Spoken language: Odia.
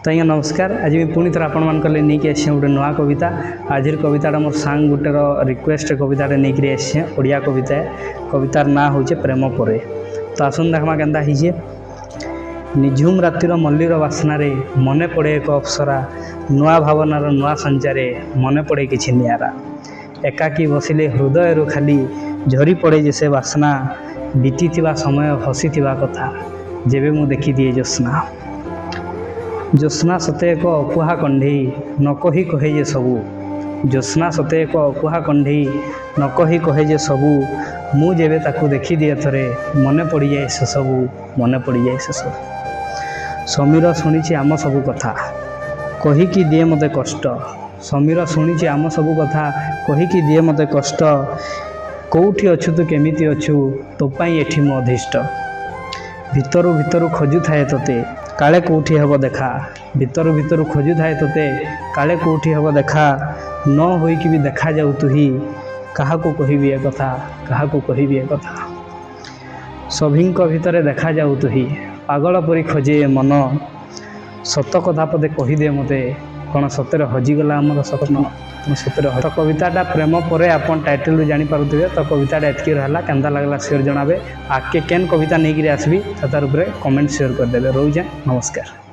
ତ ଆଜ୍ଞା ନମସ୍କାର। ଆଜି ମୁଁ ପୁଣି ଥରେ ଆପଣମାନଙ୍କ ଲାଗି ନେଇକି ଆସିଛେ ଗୋଟେ ନୂଆ କବିତା। ଆଜିର କବିତାଟା ମୋର ସାଙ୍ଗ ଗୋଟେର ରିକ୍ୱେଷ୍ଟ କବିତାଟେ ନେଇକିରି ଆସିଛେ। ଓଡ଼ିଆ କବିତା। କବିତାର ନାଁ ହଉଛେ ପ୍ରେମ ପରେ। ତ ଆସୁନ୍ ଦେଖମା କେନ୍ତା ହେଇଛେ। ନିଝୁମ ରାତିର ମଲ୍ଲୀର ବାସ୍ନାରେ ମନେ ପଡ଼େ ଏକ ଅପ୍ସରା। ନୂଆ ଭାବନାର ନୂଆ ସଞ୍ଚାରେ ମନେ ପଡ଼େ କିଛି ନିଆରା। ଏକାକୀ ବସିଲେ ହୃଦୟରୁ ଖାଲି ଝରି ପଡ଼େ ଯେ ସେ ବାସ୍ନା। ବିତିଥିବା ସମୟ, ହସିଥିବା କଥା, ଯେବେ ମୁଁ ଦେଖିଦିଏ ଜ୍ୟୋତ୍ସ୍ନା। ଜ୍ୟୋତ୍ସ୍ନା ସତେ ଏକ ଅକୁହା କଣ୍ଢେଇ, ନ କହି କହେ ଯେ ସବୁ। ଜ୍ୟୋତ୍ସ୍ନା ସତେ ଏକ ଅକୁହା କଣ୍ଢେଇ, ନ କହି କହେ ଯେ ସବୁ। ମୁଁ ଯେବେ ତାକୁ ଦେଖିଦିଏ ଥରେ, ମନେ ପଡ଼ିଯାଏ ସେସବୁ, ମନେ ପଡ଼ିଯାଏ ସେସବୁ। ସମୀର ଶୁଣିଛି ଆମ ସବୁ କଥା, କହିକି ଦିଏ ମୋତେ କଷ୍ଟ। ସମୀର ଶୁଣିଛି ଆମ ସବୁ କଥା, କହିକି ଦିଏ ମୋତେ କଷ୍ଟ। କେଉଁଠି ଅଛୁ ତୁ, କେମିତି ଅଛୁ, ତୋ ପାଇଁ ଏଠି ମୁଁ ଅଧୀଷ୍ଠ। ଭିତରୁ ଭିତରୁ ଖୋଜୁଥାଏ ତୋତେ, କାଳେ କେଉଁଠି ହେବ ଦେଖା। ଭିତରୁ ଭିତରୁ ଖୋଜୁଥାଏ ତୋତେ, କାଳେ କେଉଁଠି ହେବ ଦେଖା। ନ ହୋଇକି ବି ଦେଖାଯାଉ ତୁହି, କାହାକୁ କହିବି ଏ କଥା, କାହାକୁ କହିବି ଏ କଥା। ସଭିଙ୍କ ଭିତରେ ଦେଖାଯାଉ ତୁହି, ପାଗଳ ପରି ଖୋଜେ ଏ ମନ। ସତ କଥା ପଦେ କହିଦେ ମୋତେ, କ'ଣ ସତରେ ହଜିଗଲା ଆମର ସ୍ୱପ୍ନ? ସତରେ ତ କବିତାଟା ପ୍ରେମ ପରେ, ଆପଣ ଟାଇଟଲରୁ ଜାଣିପାରୁଥିବେ। ତ କବିତାଟା ଏତିକି ରହିଲା। କେନ୍ତା ଲାଗଲା ସିଓର ଜଣାବେ। ଆଗକେ କେନ୍ କବିତା ନେଇକିରି ଆସିବି, ତାର ଉପରେ କମେଣ୍ଟ ସିଓର କରିଦେବେ। ରହୁଛେ, ନମସ୍କାର।